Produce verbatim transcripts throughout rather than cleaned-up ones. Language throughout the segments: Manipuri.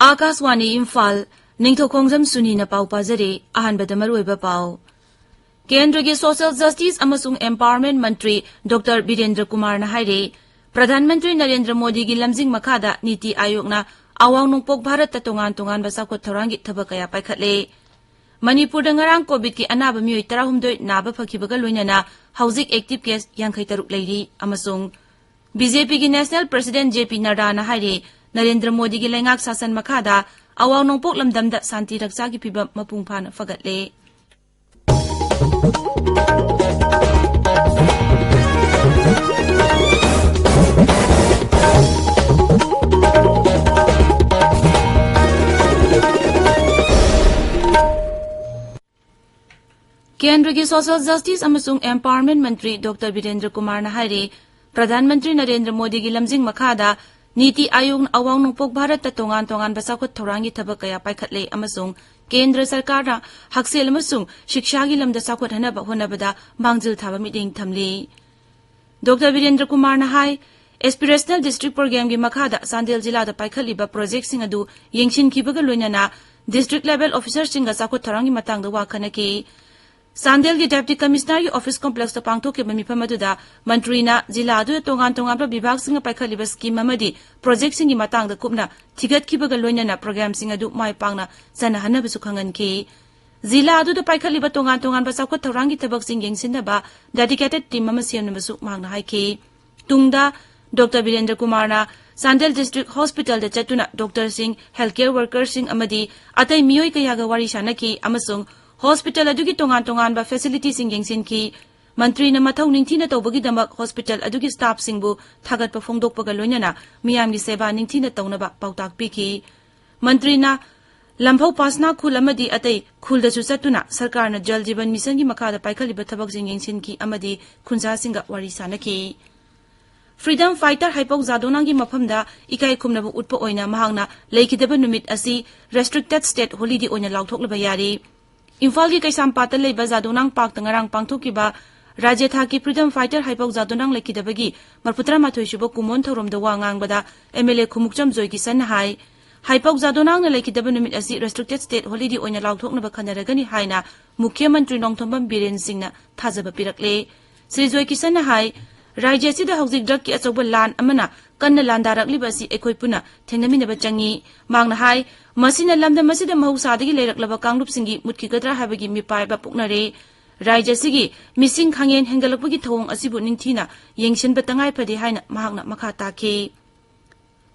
ꯑꯥꯀꯥꯁꯋꯥꯅꯤ ꯏꯝꯐꯥꯜ, ꯅꯤꯡꯊꯧꯈꯣꯡꯖꯝ ꯁꯨꯅꯤꯅ ꯄꯥꯎ ꯄꯥꯖꯔꯤ꯫ ꯑꯍꯥꯟꯕꯗ ꯃꯔꯨꯑꯣꯏꯕ ꯄꯥꯎ꯫ ꯀꯦꯟꯗ꯭ꯔꯒꯤ ꯁꯣꯁꯤꯌꯦꯜ ꯖꯁꯇꯤꯁ ꯑꯃꯁꯨꯡ ꯑꯦꯝꯄꯥꯋꯔꯃꯦꯟ ꯃꯟꯇ꯭ꯔꯤ ꯗꯣꯛꯇꯔ ꯕꯤꯔꯦꯟꯗ꯭ꯔ ꯀꯨꯃꯥꯔꯅ ꯍꯥꯏꯔꯤ, ꯄ꯭ꯔꯙꯥꯟ ꯃꯟꯇ꯭ꯔꯤ ꯅꯔꯦꯟꯗ꯭ꯔ ꯃꯣꯗꯤꯒꯤ ꯂꯝꯖꯤꯡ ꯃꯈꯥꯗ ꯅꯤꯇꯤ ꯑꯥꯌꯣꯒꯅ ꯑꯋꯥꯡ ꯅꯣꯡꯄꯣꯛ ꯚꯥꯔꯠꯇ ꯇꯣꯉꯥꯟ ꯇꯣꯉꯥꯟꯕ ꯆꯥꯎꯈꯠ ꯊꯧꯔꯥꯡꯒꯤ ꯊꯕꯛ ꯀꯌꯥ ꯄꯥꯏꯈꯠꯂꯦ꯫ ꯃꯅꯤꯄꯨꯔꯗ ꯉꯔꯥꯡ ꯀꯣꯚꯤꯗꯀꯤ ꯑꯅꯥꯕ ꯃꯤꯑꯣꯏ ꯇꯔꯥꯍꯨꯝꯗꯣꯏ ꯅꯥꯕ ꯐꯈꯤꯕꯒ ꯂꯣꯏꯅꯅ ꯍꯧꯖꯤꯛ ꯑꯦꯛꯇꯤꯚ ꯀꯦꯁ ꯌꯥꯡꯈꯩ ꯇꯔꯨꯛ ꯂꯩꯔꯤ꯫ ꯑꯃꯁꯨꯡ ꯕꯤ ꯖꯦ ꯄꯤꯒꯤ ꯅꯦꯁꯅꯦꯜ ꯄ꯭ꯔꯁꯤꯗꯦꯟꯠ ꯖꯦ ꯄꯤ ꯅꯗ꯭ꯗꯥꯅ ꯍꯥꯏꯔꯤ, ꯅꯔꯦꯟꯗ꯭ꯔ ꯃꯣꯗꯤꯒꯤ ꯂꯩꯉꯥꯛ ꯁꯥꯁꯟ ꯃꯈꯥꯗ ꯑꯋꯥꯡ ꯅꯣꯡꯄꯣꯛ ꯂꯝꯗꯝꯗ ꯁꯥꯟꯇꯤ ꯔꯛꯆꯥꯒꯤ ꯐꯤꯚꯝ ꯃꯄꯨꯡ ꯐꯥꯅ ꯐꯒꯠꯂꯦ꯫ ꯀꯦꯟꯗ꯭ꯔꯒꯤ ꯁꯣꯁꯤꯌꯦꯜ ꯖꯁꯇꯤꯁ ꯑꯃꯁꯨꯡ ꯑꯦꯝꯄꯥꯋꯔꯃꯦꯟ ꯃꯟꯇ꯭ꯔꯤ ꯗꯣꯛꯇꯔ ꯕꯤꯔꯦꯟꯗ꯭ꯔ ꯀꯨꯃꯥꯔꯅ ꯍꯥꯏꯔꯤ, ꯄ꯭ꯔꯙꯥꯟ ꯃꯟꯇ꯭ꯔꯤ ꯅꯔꯦꯟꯗ꯭ꯔ ꯃꯣꯗꯤꯒꯤ ꯂꯝꯖꯤꯡ ꯃꯈꯥꯗ ꯅꯤꯇꯤ ꯑꯥꯌꯣꯒꯅ ꯑꯋꯥꯡ ꯅꯣꯡꯄꯣꯛ ꯚꯥꯔꯠꯇ ꯇꯣꯉꯥꯟ ꯇꯣꯉꯥꯟꯕ ꯆꯥꯎꯈꯠ ꯊꯧꯔꯥꯡꯒꯤ ꯊꯕꯛ ꯀꯌꯥ ꯄꯥꯏꯈꯠꯂꯦ ꯑꯃꯁꯨꯡ ꯀꯦꯟꯗ꯭ꯔ ꯁꯔꯀꯥꯔꯅ ꯍꯛꯁꯦꯜ ꯑꯃꯁꯨꯡ ꯁꯤꯛꯁꯥꯒꯤ ꯂꯝꯗ ꯆꯥꯎꯈꯠꯍꯟꯅꯕ ꯍꯣꯠꯅꯕꯗ ꯃꯥꯡꯖꯤꯜ ꯊꯥꯕ ꯃꯤꯠꯌꯦꯡ ꯊꯝꯂꯤ꯫ ꯗꯣꯛꯇꯔ ꯕꯤꯔꯦꯟꯗ꯭ꯔ ꯀꯨꯃꯥꯔꯅ ꯍꯥꯏ, ꯑꯦꯁꯄꯤꯔꯦꯁꯅꯦꯜ ꯗꯤꯁꯇ꯭ꯔꯤꯛ ꯄ꯭ꯔꯣꯒ꯭ꯔꯥꯝꯒꯤ ꯃꯈꯥꯗ ꯆꯥꯟꯗꯦꯜ ꯖꯤꯂꯥꯗ ꯄꯥꯏꯈꯠꯂꯤꯕ ꯄ꯭ꯔꯣꯖꯦꯛꯁꯤꯡ ꯑꯗꯨ ꯌꯦꯡꯁꯤꯟꯈꯤꯕꯒ ꯂꯣꯏꯅꯅ ꯗꯤꯁꯇ꯭ꯔꯤꯛ ꯂꯦꯚꯦꯜ ꯑꯣꯐꯤꯁꯔꯁꯤꯡꯒ ꯆꯥꯎꯈꯠ ꯊꯧꯔꯥꯡꯒꯤ ꯃꯇꯥꯡꯗ ꯋꯥ ꯈꯟꯅꯈꯤ꯫ ꯆꯥꯟꯗꯦꯜꯒꯤ ꯗꯦꯄ꯭ꯌꯨꯇꯤ ꯀꯃꯤꯁꯅꯔꯒꯤ ꯑꯣꯐꯤꯁ ꯀꯣꯝꯄ꯭ꯂꯦꯛꯁꯇ ꯄꯥꯡꯊꯣꯛꯈꯤꯕ ꯃꯤꯐꯝ ꯑꯗꯨꯗ ꯃꯟꯇ꯭ꯔꯤꯅ ꯖꯤꯂꯥ ꯑꯗꯨꯗ ꯇꯣꯉꯥꯟ ꯇꯣꯉꯥꯟꯕ ꯕꯤꯚꯥꯒꯁꯤꯡꯅ ꯄꯥꯏꯈꯠꯂꯤꯕ ꯁ꯭ꯀꯤꯝ ꯑꯃꯗꯤ ꯄ꯭ꯔꯣꯖꯦꯛꯁꯤꯡꯒꯤ ꯃꯇꯥꯡꯗ ꯀꯨꯞꯅ ꯊꯤꯒꯠꯈꯤꯕꯒ ꯂꯣꯏꯅꯅ ꯄ꯭ꯔꯣꯒ꯭ꯔꯥꯝꯁꯤꯡ ꯑꯗꯨ ꯃꯥꯏ ꯄꯥꯛꯅ ꯆꯠꯅꯍꯟꯅꯕꯁꯨ ꯈꯪꯍꯟꯈꯤ꯫ ꯖꯤꯂꯥ ꯑꯗꯨꯗ ꯄꯥꯏꯈꯠꯂꯤꯕ ꯇꯣꯉꯥꯟ ꯇꯣꯉꯥꯟꯕ ꯆꯥꯎꯈꯠ ꯊꯧꯔꯥꯡꯒꯤ ꯊꯕꯛꯁꯤꯡ ꯌꯦꯡꯁꯤꯟꯅꯕ ꯗꯦꯗꯤꯀꯦꯇꯦꯗ ꯇꯤꯝ ꯑꯃ ꯁꯦꯝꯅꯕꯁꯨ ꯃꯍꯥꯛꯅ ꯍꯥꯏꯈꯤ꯫ ꯇꯨꯡꯗ ꯗꯣꯛꯇꯔ ꯕꯤꯔꯦꯟꯗ꯭ꯔ ꯀꯨꯃꯥꯔꯅ ꯆꯥꯟꯗꯦꯜ ꯗꯤꯁꯇ꯭ꯔꯤꯛ ꯍꯣꯁꯄꯤꯇꯥꯜꯗ ꯆꯠꯇꯨꯅ ꯗꯣꯛꯇꯔꯁꯤꯡ, ꯍꯦꯜꯊ ꯀꯦꯌꯔ ꯋꯥꯔꯀꯔꯁꯤꯡ ꯑꯃꯗꯤ ꯑꯇꯩ ꯃꯤꯑꯣꯏ ꯀꯌꯥꯒ ꯋꯥꯔꯤ ꯁꯥꯅꯈꯤ ꯑꯃꯁꯨꯡ ꯍꯣꯁꯄꯤꯇꯥꯜ ꯑꯗꯨꯒꯤ ꯇꯣꯉꯥꯟ ꯇꯣꯉꯥꯟꯕ ꯐꯦꯁꯤꯂꯤꯇꯤꯁꯤꯡ ꯌꯦꯡꯁꯤꯟꯈꯤ꯫ ꯃꯟꯇ꯭ꯔꯤꯅ ꯃꯊꯧ ꯅꯤꯡꯊꯤꯅ ꯇꯧꯕꯒꯤꯗꯃꯛ ꯍꯣꯁꯄꯤꯇꯥꯜ ꯑꯗꯨꯒꯤ ꯁ꯭ꯇꯥꯐꯁꯤꯡꯕꯨ ꯊꯥꯒꯠꯄ ꯐꯣꯡꯗꯣꯛꯄꯒ ꯂꯣꯏꯅꯅ ꯃꯤꯌꯥꯝꯒꯤ ꯁꯦꯕꯥ ꯅꯤꯡꯊꯤꯅ ꯇꯧꯅꯕ ꯄꯥꯎꯇꯥꯛ ꯄꯤꯈꯤ꯫ ꯃꯟꯇ꯭ꯔꯤꯅ ꯂꯝꯐꯧ ꯄꯥꯁꯅꯥ ꯈꯨꯜ ꯑꯃꯗꯤ ꯑꯇꯩ ꯈꯨꯜꯗꯁꯨ ꯆꯠꯇꯨꯅ ꯁꯔꯀꯥꯔꯅ ꯖꯜ ꯖꯤꯕꯟ ꯃꯤꯁꯟꯒꯤ ꯃꯈꯥꯗ ꯄꯥꯏꯈꯠꯂꯤꯕ ꯊꯕꯛꯁꯤꯡ ꯌꯦꯡꯁꯤꯟꯈꯤ ꯑꯃꯗꯤ ꯈꯨꯟꯖꯥꯁꯤꯡꯒ ꯋꯥꯔꯤ ꯁꯥꯅꯈꯤ꯫ ꯐ꯭ꯔꯤꯗꯝ ꯐꯥꯏꯇꯔ ꯍꯩꯄꯧ ꯖꯥꯗꯣꯅꯥꯡꯒꯤ ꯃꯐꯝꯗ ꯏꯀꯥꯏ ꯈꯨꯝꯅꯕ ꯎꯠꯄ ꯑꯣꯏꯅ ꯃꯍꯥꯛꯅ ꯂꯩꯈꯤꯗꯕ ꯅꯨꯃꯤꯠ ꯑꯁꯤ ꯔꯦꯁꯇ꯭ꯔꯤꯛꯇꯦꯗ ꯁ꯭ꯇꯦꯠ ꯍꯣꯂꯤꯗꯦ ꯑꯣꯏꯅ ꯂꯥꯎꯊꯣꯛꯂꯕ ꯌꯥꯔꯤ꯫ ꯏꯝꯐꯥꯜꯒꯤ ꯀꯩꯁꯥꯝꯄꯥꯠꯇ ꯂꯩꯕ ꯖꯥꯗꯣꯅꯥꯡ ꯄꯥꯔꯛꯇ ꯉꯔꯥꯡ ꯄꯥꯡꯊꯣꯛꯈꯤꯕ ꯔꯥꯖ꯭ꯌ ꯊꯥꯛꯀꯤ ꯐ꯭ꯔꯤꯗꯝ ꯐꯥꯏꯇꯔ ꯍꯩꯄꯧ ꯖꯥꯗꯣꯅꯥꯡ ꯂꯩꯈꯤꯗꯕꯒꯤ ꯃꯔꯐꯨꯇꯔꯥꯃꯥꯊꯣꯏ ꯁꯨꯕ ꯀꯨꯝꯑꯣꯟ ꯊꯧꯔꯝꯗ ꯋꯥ ꯉꯥꯡꯕꯗ ꯑꯦꯝ ꯑꯦꯜ ꯑꯦ ꯈꯨꯃꯨꯛꯆꯝ ꯖꯣꯏ ꯀꯤꯁꯟꯅ ꯍꯥꯏ, ꯍꯥꯏꯄꯧ ꯖꯥꯗꯣꯅꯥꯡꯅ ꯂꯩꯈꯤꯗꯕ ꯅꯨꯃꯤꯠ ꯑꯁꯤ restricted state holiday ꯑꯣꯏꯅ ꯂꯥꯎꯊꯣꯛꯅꯕ ꯈꯟꯅꯔꯒꯅꯤ ꯍꯥꯏꯅ ꯃꯨꯈ꯭ꯌ ꯃꯟꯇ꯭ꯔꯤ ꯅꯣꯡꯊꯣꯝꯕꯝ ꯕꯤꯔꯦꯟ ꯁꯤꯡꯅ ꯊꯥꯖꯕ ꯄꯤꯔꯛꯂꯦ꯫ ꯁ꯭ꯔꯤ ꯖꯣꯏ ꯀꯤꯁꯟꯅ ꯍꯥꯏ, ꯔꯥꯖ꯭ꯌ ꯑꯁꯤꯗ ꯍꯧꯖꯤꯛ drugꯀꯤ ꯑꯆꯧꯕ ꯂꯥꯟ ꯑꯃꯅ ꯀꯟꯅ ꯂꯥꯟꯗꯥꯔꯛꯂꯤꯕ ꯑꯁꯤ ꯑꯩꯈꯣꯏ ꯄꯨꯟꯅ ꯊꯦꯡꯅꯃꯤꯟꯅꯕ ꯆꯪꯏ꯫ ꯃꯍꯥꯛꯅ ꯍꯥꯏ, ꯃꯁꯤꯅ ꯂꯝꯗꯝ ꯑꯁꯤꯗ ꯃꯍꯧꯁꯥꯗꯒꯤ ꯂꯩꯔꯛꯂꯕ ꯀꯥꯡꯂꯨꯞꯁꯤꯡꯒꯤ ꯃꯨꯠꯈꯤꯒꯗ꯭ꯔꯥ ꯍꯥꯏꯕꯒꯤ ꯃꯤꯄꯥꯏꯕ ꯄꯣꯛꯅꯔꯦ꯫ ꯔꯥꯖ꯭ꯌ ꯑꯁꯤꯒꯤ ꯃꯤꯁꯤꯡ ꯈꯪꯍꯦꯟ ꯍꯦꯟꯒꯠꯂꯛꯄꯒꯤ ꯊꯧꯑꯣꯡ ꯑꯁꯤꯕꯨ ꯅꯤꯡꯊꯤꯅ ꯌꯦꯡꯁꯤꯟꯕ ꯇꯉꯥꯏ ꯐꯗꯦ ꯍꯥꯏꯅ ꯃꯍꯥꯛꯅ ꯃꯈꯥ ꯇꯥꯈꯤ꯫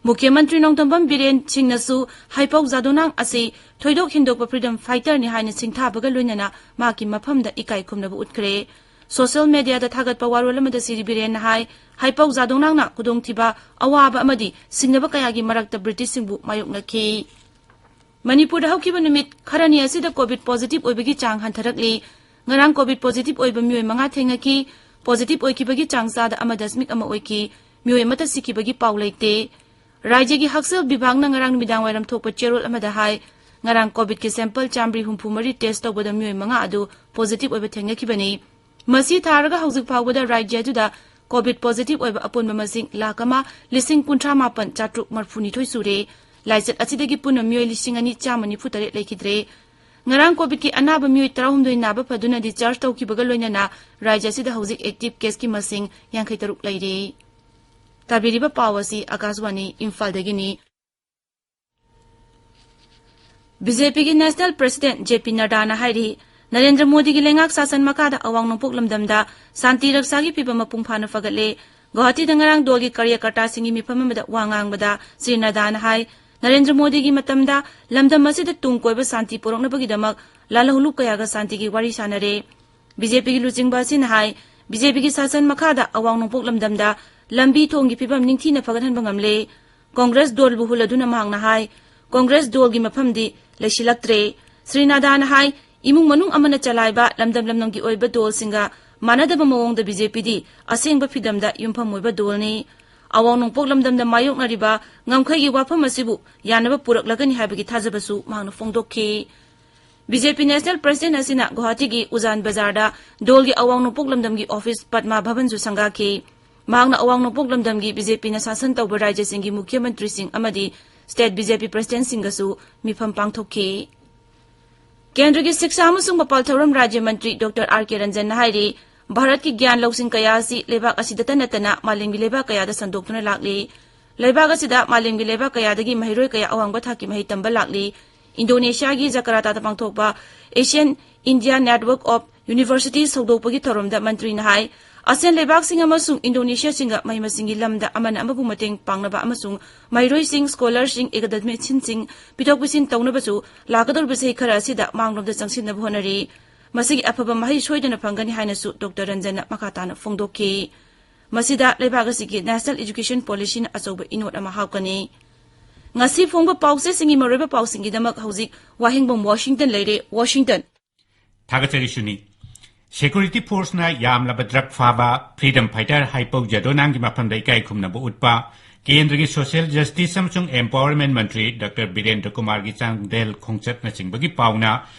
ꯃꯨꯈ꯭ꯌ ꯃꯟꯇ꯭ꯔꯤ ꯅꯣꯡꯊꯣꯝꯕꯝ ꯕꯤꯔꯦꯟ ꯁꯤꯡꯅꯁꯨ ꯍꯥꯏꯄꯧ ꯖꯥꯗꯣꯅꯥꯡ ꯑꯁꯤ ꯊꯣꯏꯗꯣꯛ ꯍꯦꯟꯗꯣꯛꯄ freedom fighterꯅꯤ ꯍꯥꯏꯅ ꯁꯤꯡꯊꯥꯕꯒ ꯂꯣꯏꯅꯅ ꯃꯍꯥꯛꯀꯤ ꯃꯐꯝꯗ ꯏꯀꯥꯏ ꯈꯨꯝꯅꯕ ꯎꯠꯈ꯭ꯔꯦ꯫ Social mediaꯗ ꯊꯥꯒꯠꯄ ꯋꯥꯔꯣꯜ ꯑꯃꯗ ꯁ꯭ꯔꯤ ꯕꯤꯔꯦꯟꯅ ꯍꯥꯏ, ꯍꯥꯏꯄꯧ ꯖꯥꯗꯣꯅꯥꯡꯅ ꯈꯨꯗꯣꯡꯊꯤꯕ, ꯑꯋꯥꯕ ꯑꯃꯗꯤ ꯁꯤꯡꯅꯕ ꯀꯌꯥꯒꯤ ꯃꯔꯛꯇ Britishꯁꯤꯡꯕꯨ ꯃꯥꯌꯣꯛꯅꯈꯤ꯫ ꯃꯅꯤꯄꯨꯔꯗ ꯍꯧꯈꯤꯕ ꯅꯨꯃꯤꯠ ꯈꯔꯅꯤ ꯑꯁꯤꯗ COVID positive ꯑꯣꯏꯕꯒꯤ ꯆꯥꯡ ꯍꯟꯊꯔꯛꯂꯤ꯫ ꯉꯔꯥꯡ COVID positive ꯑꯣꯏꯕ ꯃꯤꯑꯣꯏ ꯃꯉꯥ ꯊꯦꯡꯅꯈꯤ꯫ Positive ꯑꯣꯏꯈꯤꯕꯒꯤ ꯆꯥꯡ ꯆꯥꯗ ꯑꯃ ꯗꯁꯃꯤꯛ ꯑꯃ ꯑꯣꯏꯈꯤ꯫ ꯃꯤꯑꯣꯏ ꯑꯃꯠꯇ ꯁꯤꯈꯤꯕꯒꯤ ꯄꯥꯎ ꯂꯩꯇꯦ꯫ ꯔꯥꯖ꯭ꯌꯒꯤ ꯍꯛꯁꯦꯜ ꯕꯤꯚꯥꯒꯅ ꯉꯔꯥꯡ ꯅꯨꯃꯤꯗꯥꯡ ꯋꯥꯏꯔꯝ ꯊꯣꯛꯄ ꯆꯦꯔꯣꯜ ꯑꯃꯗ ꯍꯥꯏ, ꯉꯔꯥꯡ COVIDꯀꯤ sample ꯆꯥꯃꯔꯤ ꯍꯨꯝꯐꯨ ꯃꯔꯤ test ꯇꯧꯕꯗ ꯃꯤꯑꯣꯏ ꯃꯉꯥ ꯑꯗꯨ positive ꯑꯣꯏꯕ ꯊꯦꯡꯅꯈꯤꯕꯅꯤ꯫ ꯃꯁꯤ ꯊꯥꯔꯒ ꯍꯧꯖꯤꯛ ꯐꯥꯎꯕꯗ ꯔꯥꯖ꯭ꯌ ꯑꯗꯨꯗ COVID positive ꯑꯣꯏꯕ ꯑꯄꯨꯟꯕ ꯃꯁꯤꯡ ꯂꯥꯈ ꯑꯃ ꯂꯤꯁꯤꯡ ꯀꯨꯟꯊ꯭ꯔꯥ ꯃꯥꯄꯟ ꯆꯥꯇ꯭ꯔꯨꯛ ꯃꯔꯤꯐꯨ ꯅꯤꯊꯣꯏ ꯁꯨꯔꯦ꯫ ꯂꯥꯏꯆꯠ ꯑꯁꯤꯗꯒꯤ ꯄꯨꯟꯅ ꯃꯤꯑꯣꯏ ꯂꯤꯁꯤꯡ ꯑꯅꯤ ꯆꯥꯝꯃ ꯅꯤꯐꯨ ꯇꯔꯦꯠ ꯂꯩꯈꯤꯗ꯭ꯔꯦ꯫ ꯉꯔꯥꯡ COVIDꯀꯤ ꯑꯅꯥꯕ ꯃꯤꯑꯣꯏ ꯇꯔꯥꯍꯨꯝꯗꯣꯏ ꯅꯥꯕ ꯐꯗꯨꯅ discharge ꯇꯧꯈꯤꯕꯒ ꯂꯣꯏꯅꯅ ꯔꯥꯖ꯭ꯌ ꯑꯁꯤꯗ ꯍꯧꯖꯤꯛ active caseꯀꯤ ꯃꯁꯤꯡ ꯌꯥꯡꯈꯩ ꯇꯔꯨꯛ ꯂꯩꯔꯦ꯫ ꯇꯥꯕꯤꯔꯤꯕ ꯄꯥꯎ ꯑꯁꯤ ꯑꯥꯀꯥꯁꯕꯥꯅꯤ ꯏꯝꯐꯥꯜꯗꯒꯤꯅꯤ꯫ BJPꯒꯤ National President JP ꯅꯗ꯭ꯗꯥꯅ ꯍꯥꯏꯔꯤ, ꯅꯔꯦꯟꯗ꯭ꯔ ꯃꯣꯗꯤꯒꯤ ꯂꯩꯉꯥꯛ ꯁꯥꯁꯟ ꯃꯈꯥꯗ ꯑꯋꯥꯡ ꯅꯣꯡꯄꯣꯛ ꯂꯝꯗꯝꯗ ꯁꯥꯟꯇꯤ ꯔꯛꯁꯥꯒꯤ ꯐꯤꯚꯝ ꯃꯄꯨꯡ ꯐꯥꯅ ꯐꯒꯠꯂꯦ꯫ ꯒꯨꯋꯥꯍꯥꯇꯤꯗ ꯉꯔꯥꯡ ꯗꯣꯜꯒꯤ ꯀꯥꯔꯌꯀꯔꯇꯥꯁꯤꯡꯒꯤ ꯃꯤꯐꯝ ꯑꯃꯗ ꯋꯥ ꯉꯥꯡꯕꯗ ꯁ꯭ꯔꯤ ꯅꯗ꯭ꯗꯥꯅ ꯍꯥꯏ, ꯅꯔꯦꯟꯗ꯭ꯔ ꯃꯣꯗꯤꯒꯤ ꯃꯇꯝꯗ ꯂꯝꯗꯝ ꯑꯁꯤꯗ ꯇꯨꯡ ꯀꯣꯏꯕ ꯁꯥꯟꯇꯤ ꯄꯨꯔꯛꯅꯕꯒꯤꯗꯃꯛ ꯂꯥꯜꯍꯧꯂꯨꯞ ꯀꯌꯥꯒ ꯁꯥꯟꯇꯤꯒꯤ ꯋꯥꯔꯤ ꯁꯥꯟꯅꯔꯦ꯫ BJPꯒꯤ ꯂꯨꯆꯤꯡꯕ ꯑꯁꯤꯅ ꯍꯥꯏ, BJPꯒꯤ ꯁꯥꯁꯟ ꯃꯈꯥꯗ ꯑꯋꯥꯡ ꯅꯣꯡꯄꯣꯛ ꯂꯝꯗꯝꯗ ꯂꯝꯕꯤ ꯊꯣꯡꯒꯤ ꯐꯤꯚꯝ ꯅꯤꯡꯊꯤꯅ ꯐꯒꯠꯍꯟꯕ ꯉꯝꯂꯦ꯫ ꯀꯣꯡꯒ꯭ꯔꯦꯁ ꯗꯣꯜꯕꯨ ꯍꯨꯜꯂꯗꯨꯅ ꯃꯍꯥꯛꯅ ꯍꯥꯏ, ꯀꯣꯡꯒ꯭ꯔꯦꯁ ꯗꯣꯜꯒꯤ ꯃꯐꯝꯗꯤ ꯂꯩꯁꯤꯜꯂꯛꯇ꯭ꯔꯦ꯫ ꯁ꯭ꯔꯤ ꯅꯗ꯭ꯗꯥꯅ ꯍꯥꯏ, ꯏꯃꯨꯡ ꯃꯅꯨꯡ ꯑꯃꯅ ꯆꯂꯥꯏꯕ ꯂꯝꯗꯝ ꯂꯝꯗꯝꯒꯤ ꯑꯣꯏꯕ ꯗꯣꯜꯁꯤꯡꯒ ꯃꯥꯟꯅꯗꯕ ꯃꯑꯣꯡꯗ BJPꯗꯤ ꯑꯁꯦꯡꯕ ꯐꯤꯗꯝꯗ ꯌꯨꯝꯐꯝ ꯑꯣꯏꯕ ꯗꯣꯜꯅꯤ꯫ ꯑꯋꯥꯡ ꯅꯣꯡꯄꯣꯛ ꯂꯝꯗꯝꯗ ꯃꯥꯌꯣꯛꯅꯔꯤꯕ ꯉꯝꯈꯩꯒꯤ ꯋꯥꯐꯝ ꯑꯁꯤꯕꯨ ꯌꯥꯅꯕ ꯄꯨꯔꯛꯂꯒꯅꯤ ꯍꯥꯏꯕꯒꯤ ꯊꯥꯖꯕꯁꯨ ꯃꯍꯥꯛꯅ ꯐꯣꯡꯗꯣꯛꯈꯤ꯫ BJP National President ꯑꯁꯤꯅ ꯒꯨꯋꯥꯍꯥꯇꯤꯒꯤ ꯎꯖꯥꯟ ꯕꯖꯥꯔꯗ ꯗꯣꯜꯒꯤ ꯑꯋꯥꯡ ꯅꯣꯡꯄꯣꯛ ꯂꯝꯗꯝꯒꯤ office ꯄꯗꯃ ꯚꯕꯟꯁꯨ ꯁꯪꯒꯥꯈꯤ꯫ ꯃꯍꯥꯛꯅ ꯑꯋꯥꯡ ꯅꯣꯡꯄꯣꯛ ꯂꯝꯗꯝꯒꯤ BJPꯅ ꯁꯥꯁꯟ ꯇꯧꯕ ꯔꯥꯖ꯭ꯌꯁꯤꯡꯒꯤ ꯃꯨꯈ꯭ꯌ ꯃꯟꯇ꯭ꯔꯤꯁꯤꯡ ꯑꯃꯗꯤ ꯁ꯭ꯇꯦꯠ ꯕꯤ ꯖꯦ ꯄꯤ ꯄ꯭ꯔꯁꯤꯗꯦꯟꯠꯁꯤꯡꯒꯁꯨ ꯃꯤꯐꯝ ꯄꯥꯡꯊꯣꯛꯈꯤ꯫ ꯀꯦꯟꯗ꯭ꯔꯒꯤ ꯁꯤꯛꯁꯥ ꯑꯃꯁꯨꯡ ꯃꯄꯥꯜ ꯊꯧꯔꯝ ꯔꯥꯖ꯭ꯌ ꯃꯟꯇ꯭ꯔꯤ ꯗꯣꯛꯇꯔ ꯑꯥꯔ ꯀꯦ ꯔꯟꯖꯟꯅ ꯍꯥꯏꯔꯤ, ꯚꯥꯔꯠꯀꯤ ꯒ꯭ꯌꯥꯟ ꯂꯧꯁꯤꯡ ꯀꯌꯥ ꯑꯁꯤ ꯂꯩꯕꯥꯛ ꯑꯁꯤꯗꯇ ꯅꯠꯇꯅ ꯃꯥꯂꯦꯝꯒꯤ ꯂꯩꯕꯥꯛ ꯀꯌꯥꯗ ꯁꯟꯗꯣꯛꯇꯨꯅ ꯂꯥꯛꯂꯤ꯫ ꯂꯩꯕꯥꯛ ꯑꯁꯤꯗ ꯃꯥꯂꯦꯝꯒꯤ ꯂꯩꯕꯥꯛ ꯀꯌꯥꯗꯒꯤ ꯃꯍꯩꯔꯣꯏ ꯀꯌꯥ ꯑꯋꯥꯡꯕ ꯊꯥꯛꯀꯤ ꯃꯍꯩ ꯇꯝꯕ ꯂꯥꯛꯂꯤ꯫ ꯏꯟꯗꯣꯅꯦꯁꯤꯌꯥꯒꯤ ꯖꯀꯥꯔꯇꯥꯗ ꯄꯥꯡꯊꯣꯛꯄ Asian India Network of Universities ꯍꯧꯗꯣꯛꯄꯒꯤ ꯊꯧꯔꯝꯗ ꯃꯟꯇ꯭ꯔꯤꯅ ꯍꯥꯏ, ꯑꯁꯤꯌꯥꯟ ꯂꯩꯕꯥꯛꯁꯤꯡ ꯑꯃꯁꯨꯡ ꯏꯟꯗꯣꯅꯦꯁꯤꯌꯥꯁꯤꯡꯒ ꯃꯍꯩ ꯃꯁꯤꯡꯒꯤ ꯂꯝꯗ ꯑꯃꯅ ꯑꯃꯕꯨ ꯃꯇꯦꯡ ꯄꯥꯡꯅꯕ ꯑꯃꯁꯨꯡ ꯃꯍꯩꯔꯣꯏꯁꯤꯡ, ꯁ꯭ꯀꯣꯂꯔꯁꯤꯡ, ꯑꯦꯀꯥꯗꯦꯃꯤꯁꯤꯌꯟꯁꯤꯡ ꯄꯤꯊꯣꯛ ꯄꯤꯁꯤꯟ ꯇꯧꯅꯕꯁꯨ ꯂꯥꯛꯀꯗꯧꯔꯤꯕ ꯆꯍꯤ ꯈꯔ ꯑꯁꯤꯗ ꯃꯥꯡꯂꯣꯝꯗ ꯆꯪꯁꯤꯟꯅꯕ ꯍꯣꯠꯅꯔꯤ꯫ ꯃꯁꯤꯒꯤ ꯑꯐꯕ ꯃꯍꯩ ꯁꯣꯏꯗꯅ ꯐꯪꯒꯅꯤ ꯍꯥꯏꯅꯁꯨ ꯗꯣꯛꯇꯔ ꯔꯟꯖꯟꯅ ꯃꯈꯥ ꯇꯥꯅ ꯐꯣꯡꯗꯣꯛꯈꯤ꯫ ꯃꯁꯤꯗ ꯂꯩꯕꯥꯛ ꯑꯁꯤꯒꯤ National Education Policyꯅ ꯑꯆꯧꯕ ꯏꯅꯣꯠ ꯑꯃ ꯍꯥꯞꯀꯅꯤ꯫ ꯉꯁꯤ ꯐꯣꯡꯕ ꯄꯥꯎꯆꯦꯁꯤꯡꯒꯤ ꯃꯔꯨꯑꯣꯏꯕ ꯄꯥꯎꯁꯤꯡꯒꯤꯗꯃꯛ ꯍꯧꯖꯤꯛ ꯋꯥꯍꯦꯡꯕꯝ ꯋꯥꯁꯤꯡꯇꯟ ꯂꯩꯔꯦ꯫ ꯋꯥꯁꯤꯡꯇꯟ꯫ ꯊꯥꯒꯠꯆꯔꯤ ꯁꯨꯅꯤ꯫ Security Forceꯅ ꯌꯥꯝꯂꯕ drug ꯐꯥꯕ Freedom Fighter ꯍꯥꯏꯄꯧ ꯖꯥꯗꯣꯅꯥꯡꯒꯤ ꯃꯐꯝꯗ ꯏꯀꯥꯏ ꯈꯨꯝꯅꯕ ꯎꯠꯄ, ꯀꯦꯟꯗ꯭ꯔꯒꯤ Social Justice ꯑꯃꯁꯨꯡ Empowerment ꯃꯟꯇ꯭ꯔꯤ ꯗꯣꯛꯇꯔ ꯕꯤꯔꯦꯟꯗ꯭ꯔ ꯀꯨꯃꯥꯔꯒꯤ ꯆꯥꯡꯗꯦꯜ ꯈꯣꯡꯆꯠꯅꯆꯤꯡꯕꯒꯤ ꯄꯥꯎꯅ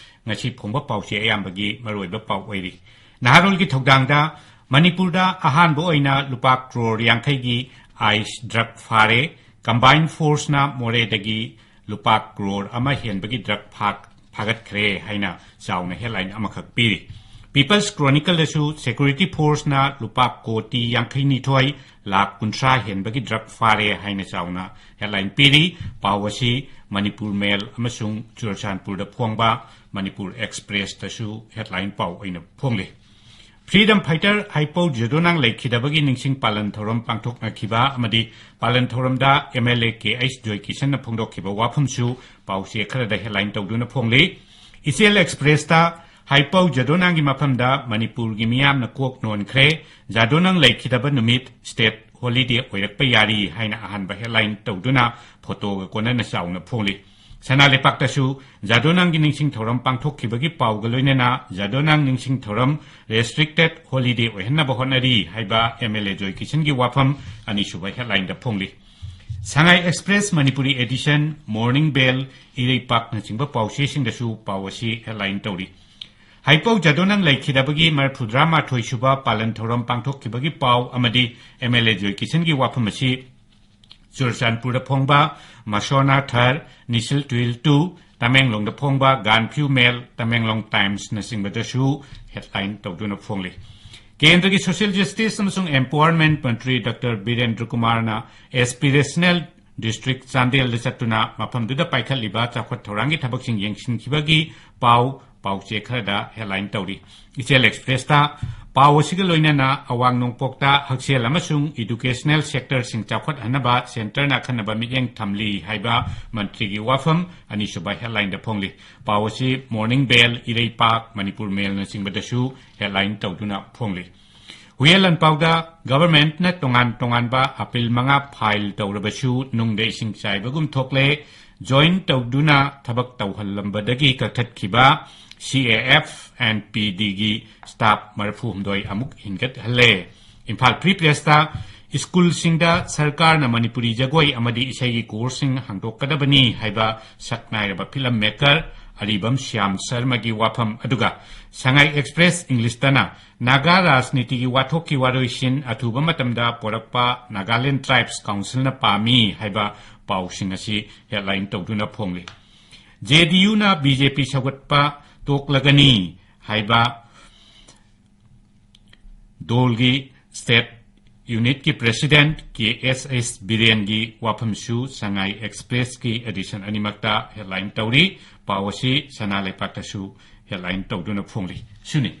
ꯉꯁꯤ ꯐꯣꯡꯕ ꯄꯥꯎꯆꯦ ꯑꯌꯥꯝꯕꯒꯤ ꯃꯔꯨꯑꯣꯏꯕ ꯄꯥꯎ ꯑꯣꯏꯔꯤ꯫ ꯅꯍꯥꯔꯣꯜꯒꯤ ꯊꯧꯗꯥꯡꯗ ꯃꯅꯤꯄꯨꯔꯗ ꯑꯍꯥꯟꯕ ꯑꯣꯏꯅ ꯂꯨꯄꯥ ꯀ꯭ꯔꯣꯔ ꯌꯥꯡꯈꯩꯒꯤ ICE drug ꯐꯥꯔꯦ꯫ Combined Forceꯅ ꯃꯣꯔꯦꯗꯒꯤ ꯂꯨꯄꯥ ꯀ꯭ꯔꯣꯔ ꯑꯃ ꯍꯦꯟꯕꯒꯤ drug ꯐꯥ-, ꯐꯥꯒꯠꯈ꯭ꯔꯦ ꯍꯥꯏꯅ ꯆꯥꯎꯅ headline ꯑꯃꯈꯛ ꯄꯤꯔꯤ꯫ People's Chronicleꯗꯁꯨ Security Forceꯅ ꯂꯨꯄꯥ ꯀꯣꯇꯤ ꯌꯥꯡꯈꯩ ꯅꯤꯊꯣꯏ ꯂꯥꯈ ꯀꯨꯟꯊ꯭ꯔꯥ ꯍꯦꯟꯕꯒꯤ drug ꯐꯥꯔꯦ ꯍꯥꯏꯅ ꯆꯥꯎꯅ headline ꯄꯤꯔꯤ꯫ ꯄꯥꯎ ꯑꯁꯤ ꯃꯅꯤꯄꯨꯔ ꯃꯦꯜ ꯑꯃꯁꯨꯡ ꯆꯨꯔꯆꯥꯟꯄꯨꯔꯗ ꯐꯣꯡꯕ ꯃꯅꯤꯄꯨꯔ ꯑꯦꯛꯁꯄ꯭ꯔꯦꯁꯇꯁꯨ headline ꯄꯥꯎ ꯑꯣꯏꯅ ꯐꯣꯡꯂꯤ꯫ Freedom Fighter ꯍꯥꯏꯄꯧ ꯖꯥꯗꯣꯅꯥꯡ ꯂꯩꯈꯤꯗꯕꯒꯤ ꯅꯤꯡꯁꯤꯡ ꯄꯥꯂꯟ ꯊꯧꯔꯝ ꯄꯥꯡꯊꯣꯛꯅꯈꯤꯕ ꯑꯃꯗꯤ ꯄꯥꯂꯟ ꯊꯧꯔꯝꯗ MLA ꯀꯦ ꯑꯩꯆ ꯖꯣꯏꯀꯤꯁꯟꯅ ꯐꯣꯡꯗꯣꯛꯈꯤꯕ ꯋꯥꯐꯝꯁꯨ ꯄꯥꯎꯆꯦ ꯈꯔꯗ headline ꯇꯧꯗꯨꯅ ꯐꯣꯡꯂꯤ꯫ ꯏꯆꯦꯜ ꯑꯦꯛꯁꯄ꯭ꯔꯦꯁꯇ ꯍꯥꯏꯄꯧ ꯖꯥꯗꯣꯅꯥꯡꯒꯤ ꯃꯐꯝꯗ ꯃꯅꯤꯄꯨꯔꯒꯤ ꯃꯤꯌꯥꯝꯅ ꯀꯣꯛ ꯅꯣꯟꯈ꯭ꯔꯦ, ꯖꯥꯗꯣꯅꯥꯡ ꯂꯩꯈꯤꯗꯕ ꯅꯨꯃꯤꯠ state holiday ꯑꯣꯏꯔꯛꯄ ꯌꯥꯔꯤ ꯍꯥꯏꯅ ꯑꯍꯥꯟꯕ headline ꯇꯧꯗꯨꯅ ꯐꯣꯇꯣꯒ ꯀꯣꯟꯅꯅ ꯆꯥꯎꯅ ꯐꯣꯡꯂꯤ꯫ ꯁꯅꯥ ꯂꯩꯄꯥꯛꯇꯁꯨ ꯖꯥꯗꯣꯅꯥꯡꯒꯤ ꯅꯤꯡꯁꯤꯡ ꯊꯧꯔꯝ ꯄꯥꯡꯊꯣꯛꯈꯤꯕꯒꯤ ꯄꯥꯎꯒ ꯂꯣꯏꯅꯅ ꯖꯥꯗꯣꯅꯥꯡ ꯅꯤꯡꯁꯤꯡ ꯊꯧꯔꯝ restricted holiday ꯑꯣꯏꯍꯟꯅꯕ ꯍꯣꯠꯅꯔꯤ ꯍꯥꯏꯕ MLA ꯖꯣꯏꯀꯤꯁꯟꯒꯤ ꯋꯥꯐꯝ ꯑꯅꯤꯁꯨꯕ headlineꯗ ꯐꯣꯡꯂꯤ꯫ Sangai express Manipuri edition, Morning Bell, ꯏꯔꯩꯄꯥꯛꯅꯆꯤꯡꯕ ꯄꯥꯎꯆꯦꯁꯤꯡꯗꯁꯨ ꯄꯥꯎ ꯑꯁꯤ headline ꯇꯧꯔꯤ꯫ ꯍꯩꯄꯧ ꯖꯥꯗꯣꯅꯥꯡ ꯂꯩꯈꯤꯗꯕꯒꯤ ꯃꯔꯤꯐꯨꯇꯔꯥꯃꯥꯊꯣꯏ ꯁꯨꯕ ꯄꯥꯂꯟ ꯊꯧꯔꯝ ꯄꯥꯡꯊꯣꯛꯈꯤꯕꯒꯤ ꯄꯥꯎ ꯑꯃꯗꯤ MLA ꯖꯣꯏꯀꯤꯁꯟꯒꯤ ꯋꯥꯐꯝ ꯑꯁꯤ ꯆꯨꯔꯆꯥꯟꯄꯨꯔꯗ ꯐꯣꯡꯕ ꯃꯁꯣꯅꯥ ꯊꯔ, ꯅꯤꯁꯤꯜ ꯇꯨꯏꯜ ꯇꯨ, ꯇꯃꯦꯡꯂꯣꯡꯗ ꯐꯣꯡꯕ ꯒꯥꯟꯐ꯭ꯌꯨ ꯃꯦꯜ, ꯇꯃꯦꯡꯂꯣꯡ ꯇꯥꯏꯝꯁꯅꯆꯤꯡꯕꯗꯁꯨ headline ꯇꯧꯗꯨꯅ ꯐꯣꯡꯂꯤ꯫ ꯀꯦꯟꯗ꯭ꯔꯒꯤ ꯁꯣꯁꯤꯌꯦꯜ ꯖꯁꯇꯤꯁ ꯑꯃꯁꯨꯡ ꯑꯦꯝꯄꯥꯋꯔꯃꯦꯟꯠ ꯃꯟꯇ꯭ꯔꯤ ꯗꯣꯛꯇꯔ ꯕꯤꯔꯦꯟꯗ꯭ꯔ ꯀꯨꯃꯥꯔꯅ ꯑꯦꯁꯄꯤꯔꯦꯁꯅꯦꯜ ꯗꯤꯁꯇ꯭ꯔꯤꯛ ꯆꯥꯟꯗꯦꯜꯗ ꯆꯠꯇꯨꯅ ꯃꯐꯝꯗꯨꯗ ꯄꯥꯏꯈꯠꯂꯤꯕ ꯆꯥꯎꯈꯠ ꯊꯧꯔꯥꯡꯒꯤ ꯊꯕꯛꯁꯤꯡ ꯌꯦꯡꯁꯤꯟꯈꯤꯕꯒꯤ ꯄꯥꯎ ꯄꯥꯎꯆꯦ ꯈꯔꯗ headline ꯇꯧꯔꯤ꯫ ꯏꯆꯦꯜ ꯑꯦꯛꯁꯄ꯭ꯔꯦꯁꯇ ꯄꯥꯎ ꯑꯁꯤꯒ ꯂꯣꯏꯅꯅ ꯑꯋꯥꯡ ꯅꯣꯡꯄꯣꯛꯇ ꯍꯛꯁꯦꯜ ꯑꯃꯁꯨꯡ educational sectorꯁꯤꯡ ꯆꯥꯎꯈꯠꯍꯟꯅꯕ centreꯅ ꯑꯈꯟꯅꯕ ꯃꯤꯠꯌꯦꯡ ꯊꯝꯂꯤ ꯍꯥꯏꯕ ꯃꯟꯇ꯭ꯔꯤꯒꯤ ꯋꯥꯐꯝ ꯑꯅꯤꯁꯨꯕ headlineꯗ ꯐꯣꯡꯂꯤ꯫ ꯄꯥꯎ ꯑꯁꯤ ꯃꯣꯔꯅꯤꯡ ꯕꯦꯜ, ꯏꯔꯩꯄꯥꯛ, ꯃꯅꯤꯄꯨꯔ ꯃꯦꯜꯅꯆꯤꯡꯕꯗꯁꯨ headline ꯇꯧꯗꯨꯅ ꯐꯣꯡꯂꯤ꯫ ꯍꯨꯏꯌꯦꯟ ꯂꯥꯟꯄꯥꯎꯗ governmentꯅ ꯇꯣꯉꯥꯟ ꯇꯣꯉꯥꯟꯕ appeal ꯃꯉꯥ file ꯇꯧꯔꯕꯁꯨ ꯅꯨꯡꯗ ꯏꯁꯤꯡ ꯆꯥꯏꯕꯒꯨꯝ ꯊꯣꯛꯂꯦ꯫ Join ꯇꯧꯗꯨꯅ ꯊꯕꯛ ꯇꯧꯍꯜꯂꯝꯕꯗꯒꯤ ꯀꯛꯊꯠꯈꯤꯕ C A F and P Dꯒꯤ staff ꯃꯔꯤꯐꯨ ꯍꯨꯝꯗꯣꯏ ꯑꯃꯨꯛ ꯍꯤꯡꯒꯠꯍꯜꯂꯦ꯫ ꯏꯝꯐꯥꯜ ꯐ꯭ꯔꯤ ꯄ꯭ꯔꯦꯁꯇ ꯁ꯭ꯀꯨꯜꯁꯤꯡꯗ ꯁꯔꯀꯥꯔꯅ ꯃꯅꯤꯄꯨꯔꯤ ꯖꯒꯣꯏ ꯑꯃꯗꯤ ꯏꯁꯩꯒꯤ courseꯁꯤꯡ ꯍꯥꯡꯗꯣꯛꯀꯗꯕꯅꯤ ꯍꯥꯏꯕ ꯁꯛꯅꯥꯏꯔꯕ film maker ꯑꯔꯤꯕꯝ ꯁ꯭ꯌꯥꯝ ꯁꯔꯃꯒꯤ ꯋꯥꯐꯝ, ꯑꯗꯨꯒ ꯁꯉꯥꯏ ꯑꯦꯛꯁꯄ꯭ꯔꯦꯁ ꯏꯪꯂꯤꯁꯇꯅ ꯅꯥꯒꯥ ꯔꯥꯖꯅꯤꯇꯤꯒꯤ ꯋꯥꯊꯣꯛꯀꯤ ꯋꯥꯔꯣꯏꯁꯤꯟ ꯑꯊꯨꯕ ꯃꯇꯝꯗ ꯄꯣꯔꯛꯄ Nagaland Tribes Councilꯅ ꯄꯥꯝꯃꯤ ꯍꯥꯏꯕ ꯄꯥꯎꯁꯤꯡ ꯑꯁꯤ headline ꯇꯧꯗꯨꯅ ꯐꯣꯡꯂꯤ꯫ JDUꯅ BJP ꯁꯧꯒꯠꯄ ꯇꯣꯛꯂꯒꯅꯤ ꯍꯥꯏꯕ ꯗꯣꯜꯒꯤ state unitꯀꯤ president K S S ꯕꯤꯔꯦꯟꯒꯤ ꯋꯥꯐꯝꯁꯨ ꯁꯉꯥꯏ ꯑꯦꯛꯁꯄ꯭ꯔꯦꯁꯀꯤ edition ꯑꯅꯤꯃꯛꯇ headline ꯇꯧꯔꯤ꯫ ꯄꯥꯎ ꯑꯁꯤ ꯁꯅꯥ ꯂꯩꯄꯥꯛꯇꯁꯨ headline ꯇꯧꯗꯨꯅ ꯐꯣꯡꯂꯤ꯫ ꯁꯤꯅꯤ꯫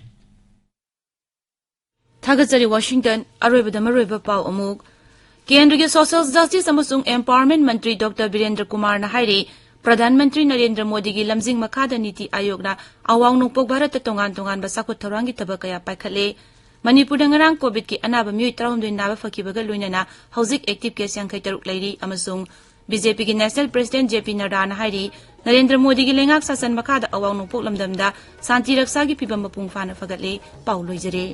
ꯊꯥꯒꯠꯆꯔꯤ ꯋꯥꯁꯤꯡꯇꯟ꯫ ꯑꯔꯣꯏꯕꯗ ꯃꯔꯨꯑꯣꯏꯕ ꯄꯥꯎ ꯑꯃꯨꯛ꯫ ꯀꯦꯟꯗ꯭ꯔꯒꯤ ꯁꯣꯁꯤꯌꯦꯜ ꯖꯁꯇꯤꯁ ꯑꯃꯁꯨꯡ ꯑꯦꯝꯄꯥꯋꯔꯃꯦꯟꯠ ꯃꯟꯇ꯭ꯔꯤ ꯗꯣꯛꯇꯔ ꯕꯤꯔꯦꯟꯗ꯭ꯔ ꯀꯨꯃꯥꯔꯅ ꯍꯥꯏꯔꯤ, ꯄ꯭ꯔꯙꯥꯟ ꯃꯟꯇ꯭ꯔꯤ ꯅꯔꯦꯟꯗ꯭ꯔ ꯃꯣꯗꯤꯒꯤ ꯂꯝꯖꯤꯡ ꯃꯈꯥꯗ ꯅꯤꯇꯤ ꯑꯥꯌꯣꯒꯅ ꯑꯋꯥꯡ ꯅꯣꯡꯄꯣꯛ ꯚꯥꯔꯠꯇ ꯇꯣꯉꯥꯟ ꯇꯣꯉꯥꯟꯕ ꯆꯥꯎꯈꯠ ꯊꯧꯔꯥꯡꯒꯤ ꯊꯕꯛ ꯀꯌꯥ ꯄꯥꯏꯈꯠꯂꯦ꯫ ꯃꯅꯤꯄꯨꯔꯗ ꯉꯔꯥꯡ ꯀꯣꯚꯤꯗꯀꯤ ꯑꯅꯥꯕ ꯃꯤꯑꯣꯏ ꯇꯔꯥꯍꯨꯝꯗꯣꯏ ꯅꯥꯕ ꯐꯈꯤꯕꯒ ꯂꯣꯏꯅꯅ ꯍꯧꯖꯤꯛ active case ꯌꯥꯡꯈꯩ ꯇꯔꯨꯛ ꯂꯩꯔꯤ ꯑꯃꯁꯨꯡ BJPꯒꯤ national president J P ꯅꯗꯥꯅ ꯍꯥꯏꯔꯤ, ꯅꯔꯦꯟꯗ꯭ꯔ ꯃꯣꯗꯤꯒꯤ ꯂꯩꯉꯥꯛ ꯁꯥꯁꯟ ꯃꯈꯥꯗ ꯑꯋꯥꯡ ꯅꯣꯡꯄꯣꯛ ꯂꯝꯗꯝꯗ ꯁꯥꯟꯇꯤ ꯔꯛꯁꯥꯒꯤ ꯐꯤꯚꯝ ꯃꯄꯨꯡ ꯐꯥꯅ ꯐꯒꯠꯂꯦ꯫ ꯄꯥꯎ ꯂꯣꯏꯖꯔꯦ꯫